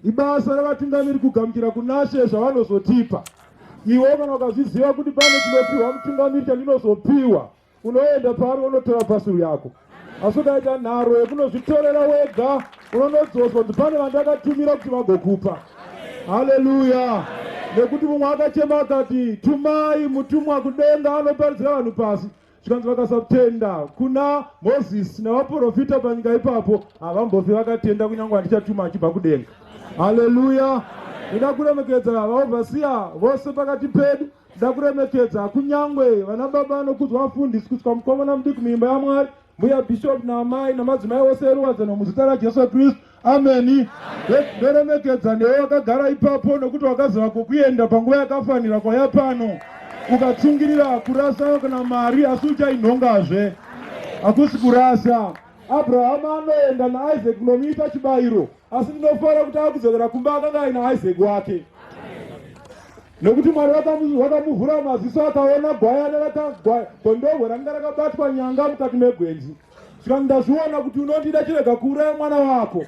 Ibasa ravatungamiri kugamuchira kunaShe zvavanozotipa. Iwe kana ukazviziva kuti pane chinopiwa mutungamiri chandinozopiwa, unoenda paari wonotora pasuru yako. Asi ukaita nharo yekunozvitorera wega, unonodzoswa kuti pane vandakatumira kuti vagokupa. Haleluya! Nekuti mumwe akachema akati, tumai mutumwa kudenga anoparidzira vanhu pasi. Zvikanzi vakasatenda kuna Mozisi navaprofita panyika ipapo, havambofi vakatenda kunyange andichatuma achibva kudenga. Haleluya! Ndoda kuremekedza vaovhasiya vose pakati pedu. Ndoda kuremekedza kunyange vana baba vanokudzwa vafundisi kusvika mukomana mudiki muimba yaMwari, mbuya bishop naamai namadzimai ose eruwadzano muzita raJesu Kristu. Ameni. Ndoremekedza newe wakagara ipapo nokuti wakaziva kwokuenda panguva yakafanira kwauya pano ukatsungirira kurasa kana mari asi uchainhongazve. Hakusi kurasa. Abrahama anoenda naIsaac kunomuita chibayiro asi ndinofara kuti akudzokera kumba akanga aina Isaac wake nokuti Mwari wakamuvhura maziso akaona gwayana gondohwe ranga rakabatwa nyanga mukati megwenzi. Zvikanzi ndazviona kuti unondida chirega kuuraya mwana wako.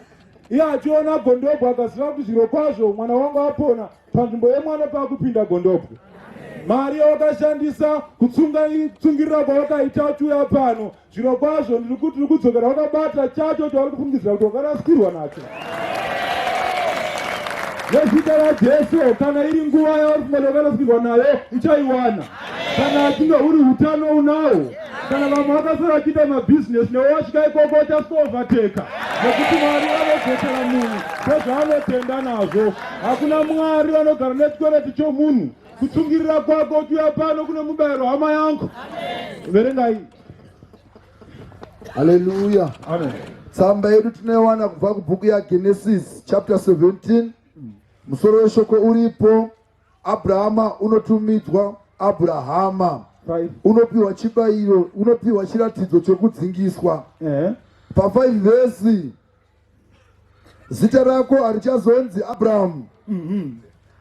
Iye achiona gondobwe akaziva kuti zvirokwazvo mwana wangu apona panzvimbo yemwana paakupinda gondobwe. Mari yawakashandisa kutsungirira kwawakaita uchiuya pano, zvirokwazvo ndiri kuti uri kudzokera wakabata chacho chauri kufungidzira kuti wakarasikirwa nacho. Nezita raJesu, kana iri nguva yauri kufunga kuti wakarasikirwa nayo, uchaiwana. Kana achinge huri utano unawo. Kana vamwe vakasara vachiita mabhizinesi newe wasvika ikoko uchasikovateka, nekuti Mwari vanodzosera munhu sezvaanotenda nazvo. Hakuna Mwari vanogara nechikwereti chomunhu. Kutsungirira kwako uchiuya pano kune mubayiro, hama yangu. Verengai. Haleluya. Amen. Tsamba yedu tinoiwana kubva kubhuku yaGenesis chapter 17. Musoro weshoko uripo Abrahama unotumidzwa Abrahama, unopiwa chibayiro, unopiwa chiratidzo chokudzingiswa. Pa5 vhesi, zita rako harichazonzi Abrahamu,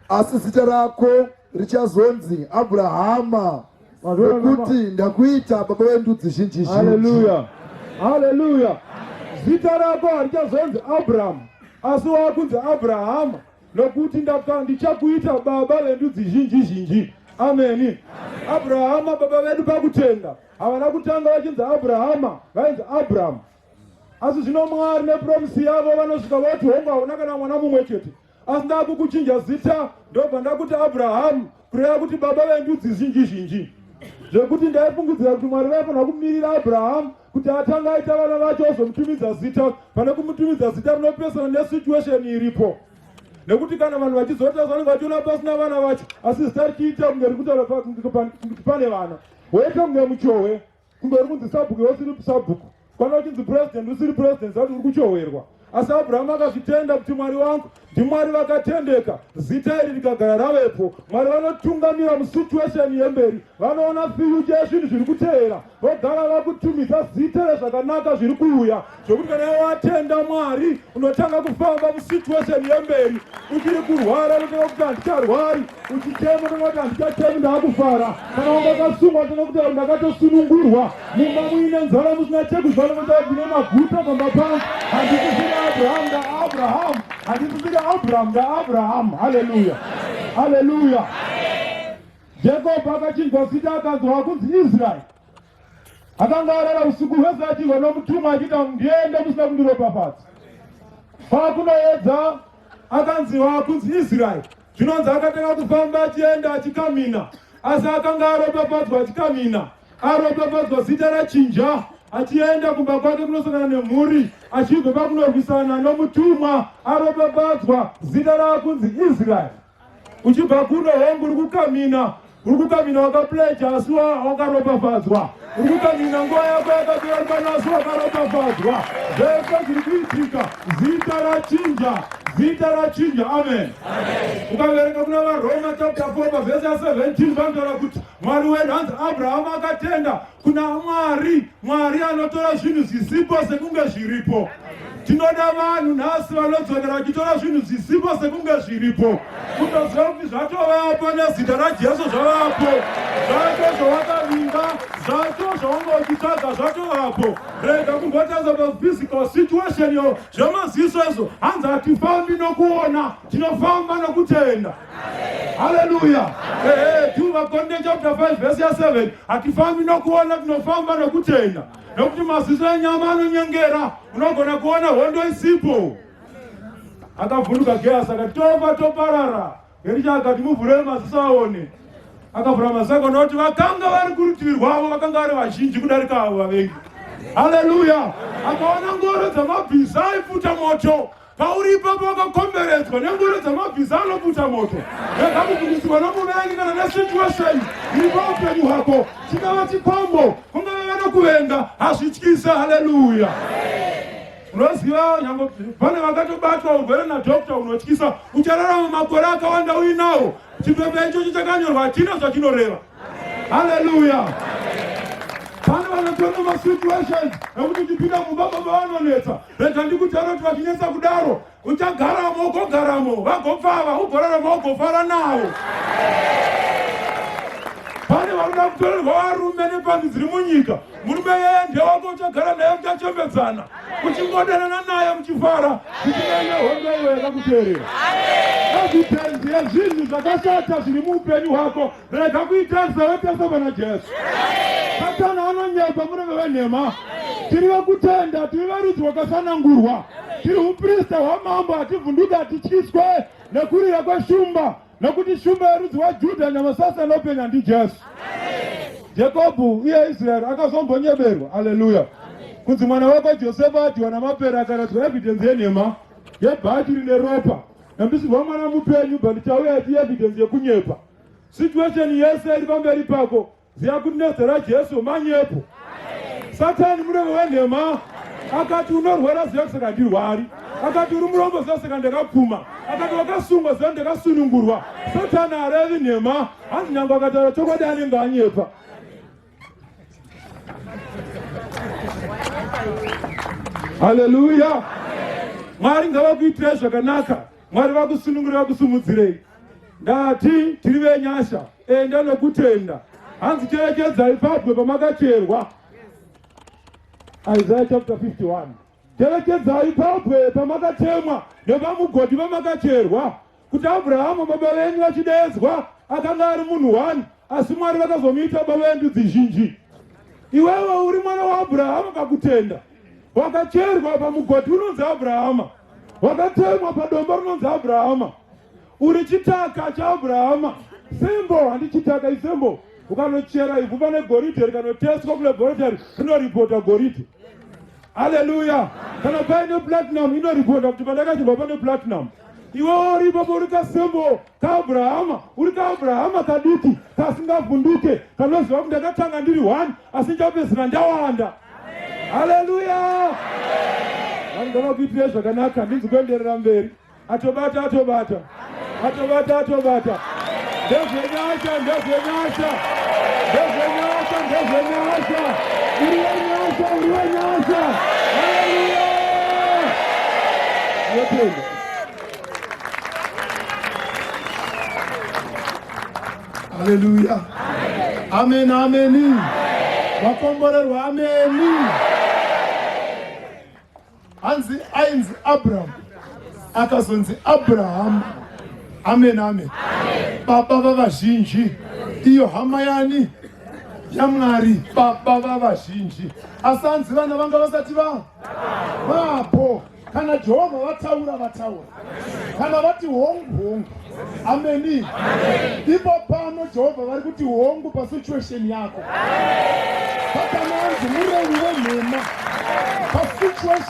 asi zita rako richazonzi Abrahama, nokuti ndakuita baba vendudzi zhinji zhinji. Haleluya, haleluya. Zita rako harichazonzi Abrahamu, asi wakunzi Abrahama, nokuti ndichakuita baba vendudzi zhinji zhinji. Ameni. Abrahama baba vedu pakutenda havana kutanga vachinzi Abrahama, vainzi Abrahamu. Asi zvino Mwari nepromisi yavo vanosvika voti hongu hauna kana mwana mumwe chete, asi ndakukuchinja zita ndobva ndakuti Abrahamu, kureva kuti baba vendudzi zhinji zhinji. Zvekuti ndaifungidzira kuti Mwari vaifanira kumirira Abrahamu kuti atanga aita vana vacho ozomutumidza zita, pane kumutumidza zita rinopesana nesituation iripo. Nekuti kana vanhu vachizoita vanenge vachiona pasina vana vacho, asi zita richiita kunge riri kutaura kuti pane vana, woita kunge muchohwe, kunge uri kunzi sabhuku iwe usiri sabhuku, kana uchinzi president usiri president, zati uri kuchohwerwa. Asi Abrahamu akazvitenda kuti Mwari wangu ndiMwari vakatendeka, zita iri rikagara ravepo. Mwari vanotungamira musituation yemberi, vanoona future yezvinhu zviri kuteera, vogara vakutumidza zita rezvakanaka zviri kuuya, zvekuti kana watenda Mwari unotanga kufamba musituation yemberi. Uchiri kurwara unotanga kuti handicharwari, uchichema unotanga kuti handichachemi, ndaakufara. Kana wanga wakasungwa unotanga kuti ndakatosunungurwa. Mumba muine nzara musina chekudya unotanga kuti ndine maguta pamba pangu. Handisisiri Abrahamu ndaAbrahamu, handisisiri Abrahamu ndaAbrahamu. Haleluya, haleluya. Jacob akachinjwa zita akanzi wakunzi Israel. Akanga arara usiku hwese achirwa nomutumwa achiita ndiende musina kundiropafadza. Pakunoedza akanzi wakunzi Israel. Zvinonzi akatanga kufamba achienda achikamina, asi akanga aropafadzwa achikamina, aropafadzwa zita rachinja, achienda kumba kwake kunosangana nemhuri, achibva pakunorwisana nomutumwa, aropafadzwa zita raakunzi Israel. Uchibva kuno hongu uri kukamina, uri kukamina wakapleja asi wakaropafadzwa. Uri kukamina nguva yako yakapera pano asi wakaropafadzwa. Zvese zviri kuitika, zita rachinja, zita rachinja. Amen. Ukaverenga kuna vaRoma chapter 4 pavhesi ya 17 vanotaura kuti Mwari wedu hanzi Abrahamu akatenda kuna Mwari. Mwari anotora zvinhu zvisipo sekunge zviripo. Tinoda vanhu nhasi vanodzokera vachitora zvinhu zvisipo sekunge zviripo, kutoziva kuti zvatovapo nezita raJesu zvavapo, zvacho zvawakavinga. Tenda zvacho zvawanga uchitsvaga zvatovapo. Rega kumbotarisa paphysical situation yo zvemaziso izvo. Hanzi hatifambi nokuona, tinofamba nokutenda. Haleluya. Ehe, 2 Vakorinte chapter 5 verse ya 7. Hatifambi nokuona, tinofamba nokutenda. Nokuti maziso enyama anonyengera, unogona kuona hondo isipo. Akavhunduka Gehazi akati tofa toparara. Erisha akati muvhurei maziso aone. Akavhura maziso akaona kuti vakanga vari kurutivi rwavo vakanga vari vazhinji kudarika avo vavengi. Haleluya! Akaona ngoro dzamabhiza aipfuta moto. Pauri ipapo wakakomberedzwa nengoro dzamabhiza anopfuta moto. Rega kubudisirwa nomuvengi kana nesituation iri paupenyu hwako. Chingava chikombo, kungava vanokuvenga, hazvityise. Haleluya! Unoziva nyange pane vakatobatwa urwere nadokta unotyisa, uchararama makore akawanda uinawo. Chipepa ichocho chakanyorwa hachina zvachinoreva. Haleluya! Pane vanotora masituations ekuti uchipinda mumba baba vanonetsa. Rega ndikutaura kuti vachinetsa kudaro, uchagaramo ugogaramo, vagopfava ugorarama ugofara navo. Pane vanoda kutorerwa varume nepfambi dziri munyika. Murume yeye ndewako, uchagara naye muchachembedzana. Uchingodanana naye muchifara kuchinenge hondo iwe yakakuteerera. Evidence yezvinhu zvakashata zviri muupenyu hwako rega kuitarisa wetarisa pana Jesu. Satani anonyepa mureve wenhema. Tiri vekutenda, tiri verudzi rwakasanangurwa, tiri uprista hwamambo, hativhunduki, hatityiswe nekurira kweshumba. Nokuti shumba yerudzi rwaJudha nyamasasa anopenya ndiJesu. Jakobho uye Israeri akazombonyeberwa. Aleluya. Kunzi mwana wako Josefa adyiwa namapere akaradzwa evidence yenhema yebhachi rine ropa. Nambisirwa mwana mupenyu but chauya iti evidence yekunyepa. Situation yese iri pamberi pako Ziya kuti nezita raJesu manyepo. Satani murevi wenhema akati unorwara ziya saka ndirwari, akati uri murombo ziya saka ndakapfuma, akati wakasungwa ziya ndakasunungurwa. Satani harevi nhema, hanzi nyange akataura chokwadi anenge anyepa. Haleluya! Mwari ngavakuitirei zvakanaka. Mwari vakusunungure vakusumudzirei. Ndati tiri venyasha, enda nokutenda. Hanzi cherechedzai pabwe pamakacherwa. Isaiah chapter 51. Cherechedzai pabwe pamakatemwa nepamugodhi pamakacherwa, kuti Abrahamu baba venyu vachideedzwa akanga ari munhu one, asi Mwari vakazomuita baba vendudzi zhinji. Iwewe uri mwana waAbrahamu pakutenda, wakacherwa pamugodhi unonzi Abrahama. Wakatemwa padombo rinonzi Abrahama. Uri chitaka chaAbrahama. Sembo handi chitaka isembo. Ukanochera ivhu pane goridhe rikanotestwa kulaboratory rinoripota goridhe. Haleluya. Kana paine platinum inoripota kuti pandakacherwa pane platinum. Iwe uri ipapo uri kasembo kaAbrahama, uri kaAbrahama kadiki kasingavhunduke kanoziva kuti ndakatanga ndiri one asi ndichapedzisira ndawanda. Haleluya! Vanhu ngavakuitirei zvakanaka, ndinzi kuenderera mberi. Atobata, atobata, atobata, atobata. Ndezvenyasha, ndezvenyasha, ndezvenyasha, ndezvenyasha. Uri wenyasha, uri wenyasha. Haleluya! Ndinotenda. Haleluya. Amen, ameni. Wakomborerwa, ameni. Hanzi ainzi Abraham akazonzi Abraham. Amen, amen. Baba vavazhinji iyo hama yani yaMwari, baba vavazhinji. Asi hanzi vana vanga vasati va vapo. Kana Jehovha vataura, vataura. Kana vati hongu, hongu. Ameni. Ipo pano Jehovha vari kuti hongu pasituation yako. Satani anzi murevi wenhema pasituation.